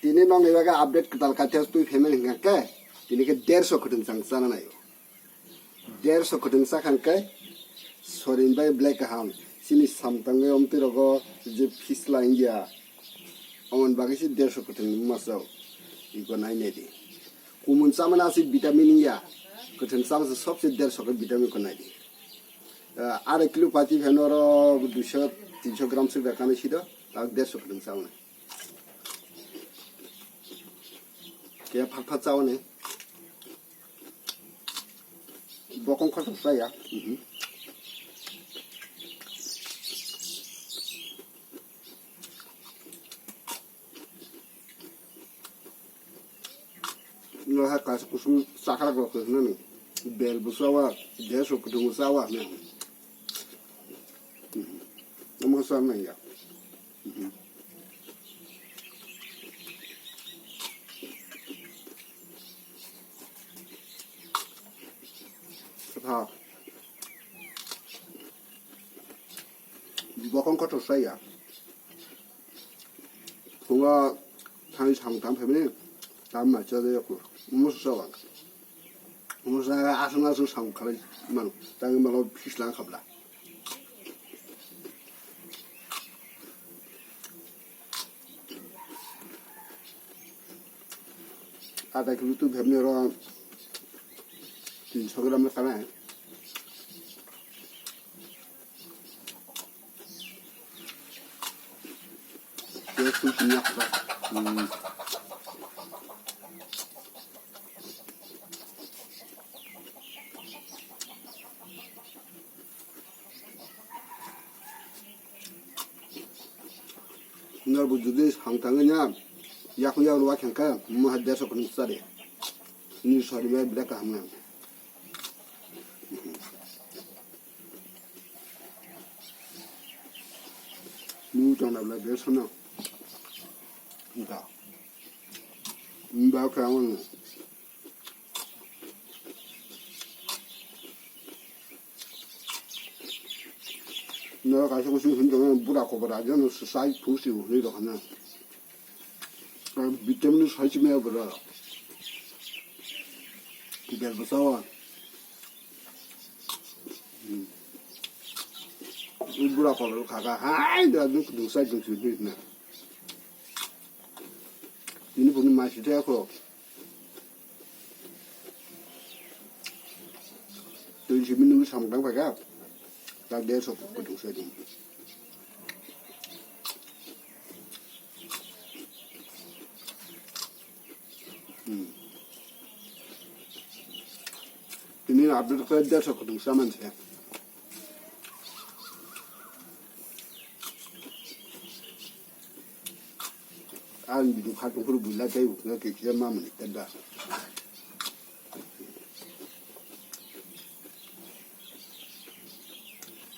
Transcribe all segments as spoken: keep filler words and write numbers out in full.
Tini nokni bagwi update kwtal kaitha twi phaimani hwnkha khe, tini khe derso kwthwng chang chana naio. Derso kwthwng chakha khe, sorin bai belai kaham. Chini samtangwi omtwi rogo je phisla wngya, omoni bagwi se derso kwthwng masa iko nai nai di. Kumun chamani aswk vitamin wngya, kwthwng chamani sobse derso khe vitamin ko nai di. Ah, arai kilo pati phano oro duiso tinso gram swk da kanwi sido, tak derso kwthwng chamani. Khe phar phar chawi ni. Bokong kotor chaya. Mhm. No ha kaisa kusung chakrak rok hinani. Bel bo chawa, gas rok kwthwng bo chawa hinani. Mhm. Omo sa nai ya. Mhm. Ha. Bokong kotor saya. Phungo thani samung tang phaimani tam ma cha de ko. Musa wang. Musa asana su samung khalai manu. Tang malo phislang khabla. Adha kilo tu bhemni ro tinso gram na kanai. Khe sui sini ya kha. Hmm. Norbo jodi samung tangwi na, yakung yakung wakhe khe, mo hai derso kwthwng chadi. Ni sori bai belai kaham na. Ni tong na belai derso no. Nda. Nda khe ang. Noro kaisa kusung sung tongmani bura kobra, jono sai phusi hwnwi rw kha na. Vitamin sai chimaya bwrwi. Bel bwsa o. Hmm. Bura kobra kha kha hai da duk duk sai duk duk na. Tini puni masi thaya kho. Twi simi nungwi samung tang phaikha. Tak derso kwthwng soi di. Hmm. Tini update khe derso kwthwng sa manse. Ang video kha tongphuru buila tei ukna kekhe ma mani tenda.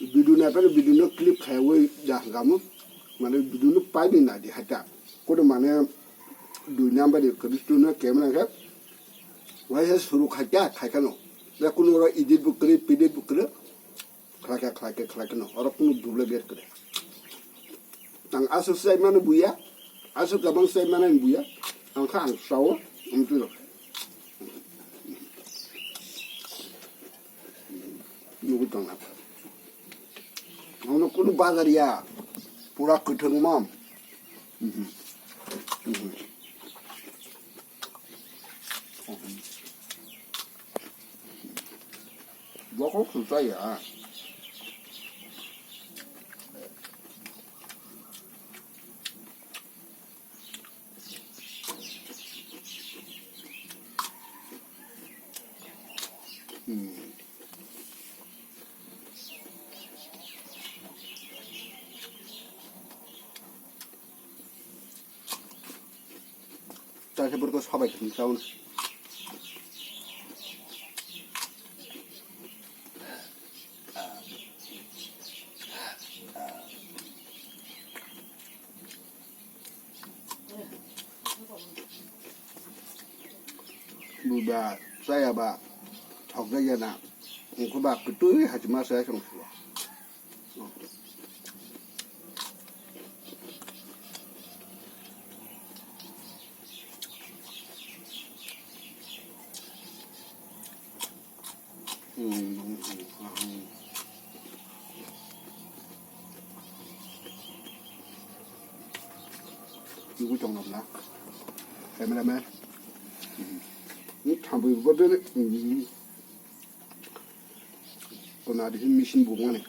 Video na pele video no clip khaiwi da hangamo. Mane video no pai ni na di hata. Kono mane dui number ni Kristo no camera khe. Wai se suru khaikha khaikha no. Ya kuno ro edit bu kre, edit bu kre. Khlaikha, khlaikha, khlaikha no. Oro kunu double gate kwrwi. Ang aswk sai mano buya, aswk kabang sai mano buya. Ang kha ang sao, ang tu rok. Nugwi tong na. Ang no kunu bazar ya. Pura kwthwng mam. Mhm. Mhm. Bokol khulsa ya. Hmm. Taisa borok sabai khe chao. Buba chaya ba thokjak ya na. Wngkhe ba kwtwi hachima se song suo. Nugwi tong nokna. Cameraman. Ni thambwi bo de. Kona di machine bu ngani.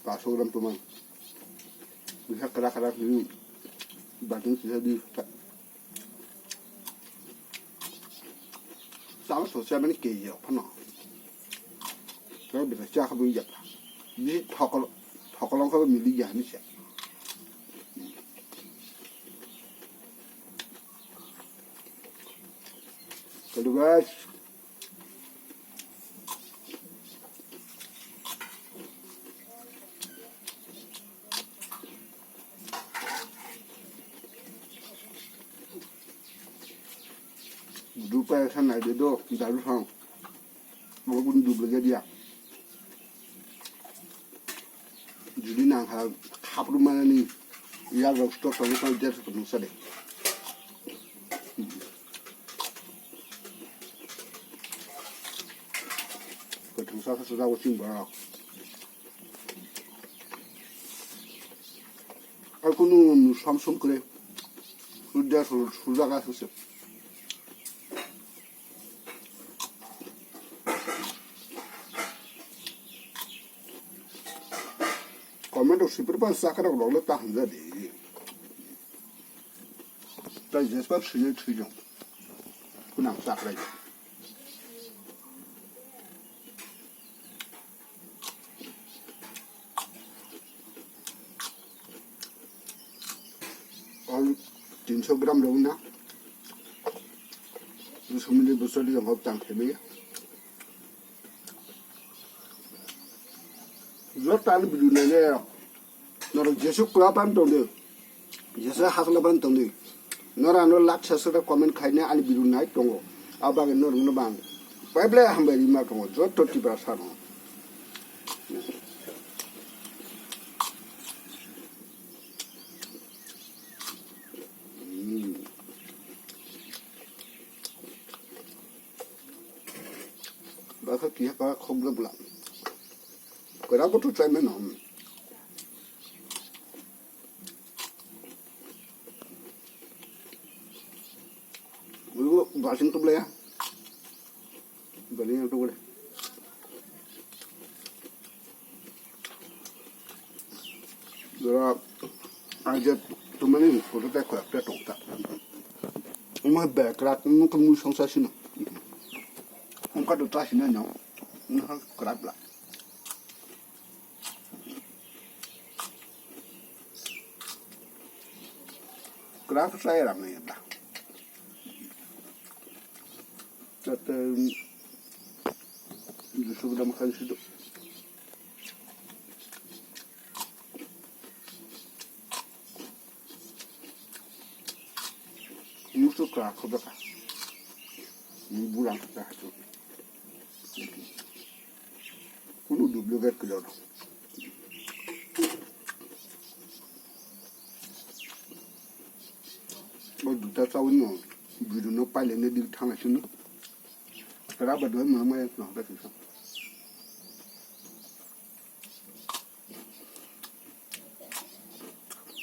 Paso gram tuman. Bisa kara kara ni. Bating sisa di. Sama sosial mani keji rok phano. Kaya bisa cha khabu ya. Bisi thokol thokolong khabu mili ya ni se. Kalu guys. Dupa ekha nai de do, daru thang. Abo bun dubla jadi ya. Judi nang ha khapru manani ya rok stock tong tong jet ko nung sade. Ko thung sa sa da wo ching ba. Ai kunu nu sam sam kre. Suja su suja ga su se. Comment rok sipir pa sakra rok le ta hanja de. Tai jespa sile thijong. Kunang sakra. Ol tinso gram rok na. Dusmini busali yang hop tang khebe. Jor tan bidu na ne. Norok jesu kula pan tong de. Jesu hasla pan tong de. Nora no lak sasra comment khaina ani bidu nai tongo. Abagin norok no bang. Pai ble hambai rima tongo. Jor to tibra sano. Bakha kiha ka khok de bla. Kera ko tu chai meno. Ulo basing tu bla ya. Bali yang tu bla. Dora aja tumani photo ta khwlak ta tong ta. Omo bekrak nung khe mui songsa sino. Ongkha do ta sino no. Nung krak bla. Krak sa ya ram ya da. Tata. Yusuf dam khan sido. Musu kra khoda ka. Ni bulan ka tu. Kunu duplicate kilo. O duta chawin no. Bidu no paile ne dik thang sinu. Kra ba doi ma ma no ka tu.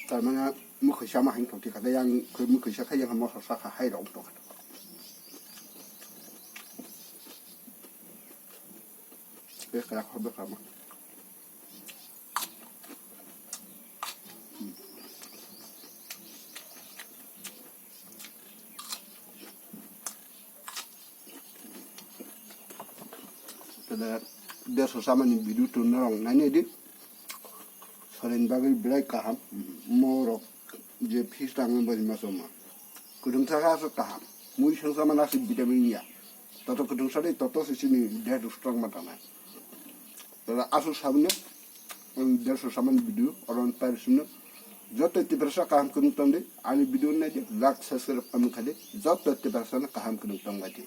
Tar mane mwkhwisa ma hwn thok tikha de, yang mwkhwisa khe yang moso sakha hai rok tong kha. Be kaya kho be kama. Tele derso samani video tu norok nainai di. Solen bagwi belai kaham. Morok je fish tangwi bari ma soma. Kudung thaka aswk kaham. Mui sangsa mana aswk vitamin ya. Toto kudung sari toto sisini deha strong ma tana. Tele aswk sabne. Ang derso samani video oron pair sino. Joto tiprasa kaham kudung tongdi. Ani video naidi. Like subscribe kami khadi. Joto tiprasa na kaham kudung tong lagi.